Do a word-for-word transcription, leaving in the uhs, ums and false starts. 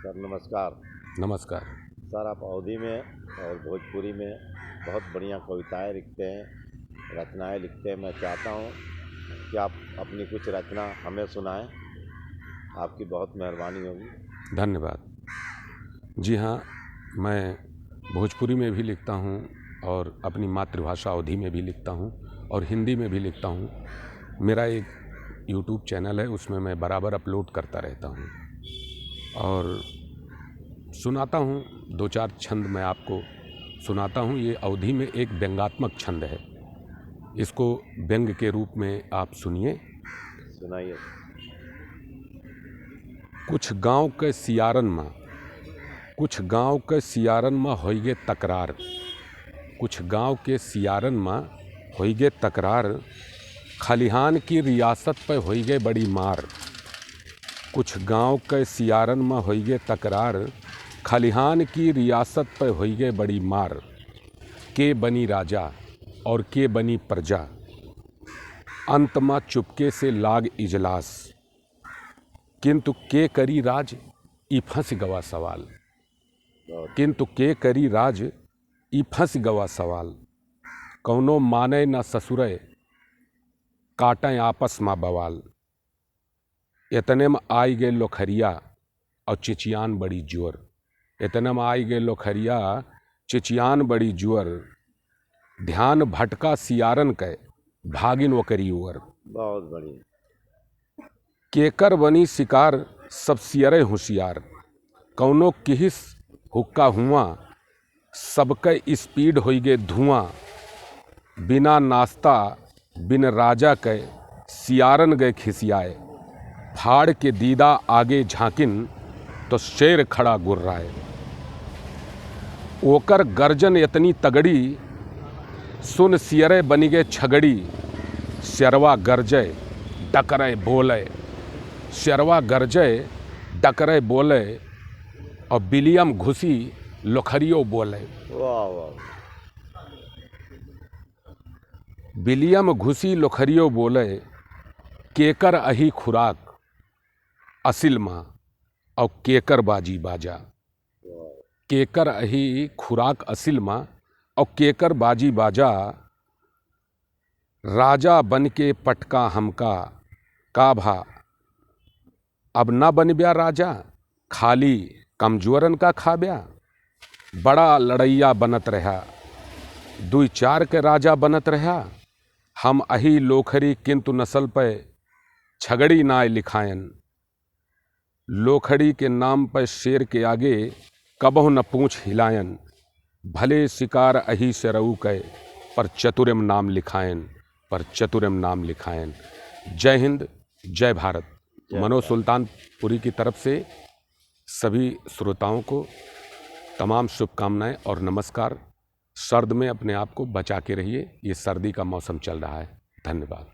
सर, नमस्कार। नमस्कार। सर, आप अवधी में और भोजपुरी में बहुत बढ़िया कविताएं लिखते हैं, रचनाएं लिखते हैं। मैं चाहता हूँ कि आप अपनी कुछ रचना हमें सुनाएं, आपकी बहुत मेहरबानी होगी। धन्यवाद। जी हाँ, मैं भोजपुरी में भी लिखता हूँ और अपनी मातृभाषा अवधी में भी लिखता हूँ और हिंदी में भी लिखता हूँ। मेरा एक YouTube चैनल है, उसमें मैं बराबर अपलोड करता रहता हूँ। और सुनाता हूँ, दो चार छंद मैं आपको सुनाता हूँ। ये अवधी में एक व्यंगात्मक छंद है, इसको व्यंग के रूप में आप सुनिए। सुनाइए। कुछ गाँव के सियारन मा, कुछ गाँव के सियारन मा होइगे तकरार। कुछ गाँव के सियारन मा होइगे तकरार, खलिहान की रियासत पे होइगे बड़ी मार। कुछ गाँव के सियारन मा होइगे तकरार, खलिहान की रियासत पे होइगे बड़ी मार। के बनी राजा और के बनी प्रजा, अंत मा चुपके से लाग इजलास। किंतु के करी राज, ई फंस गवा सवाल। बहुत। किंतु के करी राज, ई फंस गवा सवाल। कौनो माने ना ससुरे, काटें आपस मा बवाल। इतने में आई गए लोखरिया और चिचियान बड़ी जोर। इतने में आई गए लोखरिया, चिचियान बड़ी जोर। ध्यान भटका सियारन के, भागिन ओकरी ओर। बहुत बढ़िया। केकर बनी शिकार, सब सियरे होशियार। कौनो किहिस हुक्का हुआ, सबके स्पीड होइगे धुआं। बिना नाश्ता, बिन राजा के सियारन गए खिसियाए। फाड़ के दीदा आगे झांकिन, तो शेर खड़ा गुर्राए। ओकर गर्जन इतनी तगड़ी, सुन सियरे बनिगे छगड़ी। सियरवा गर्जे, डकरे बोले। सियरवा गर्जे, डकरे बोले, और बिलियम घुसी लोखरियो बोले। वाह, वाह। बिलियम घुसी लोखरियो बोले, केकर अही खुराक असिल मा, और केकर बाजी बाजा। केकर अही खुराक असिल मा, और केकर बाजी बाजा। राजा बन के पटका हमका, का भा अब ना बनब्या राजा, खाली कमजोरन का खाब्या। बड़ा लड़ैया बनत रह्या, दुई चार के राजा बनत रह्या। हम अही लोखरी किंतु नस्ल पे छगड़ी नाय लिखायन। लोखड़ी के नाम पे शेर के आगे कबहु न पूँछ हिलायन। भले शिकार अही सियरऊ के, पर चतुरम नाम लिखायन, पर चतुरम नाम लिखायन। जय हिंद, जय भारत। जय मनोज भारत। सुल्तानपुरी की तरफ से सभी श्रोताओं को तमाम शुभकामनाएं और नमस्कार। सर्द में अपने आप को बचा के रहिए, ये सर्दी का मौसम चल रहा है। धन्यवाद।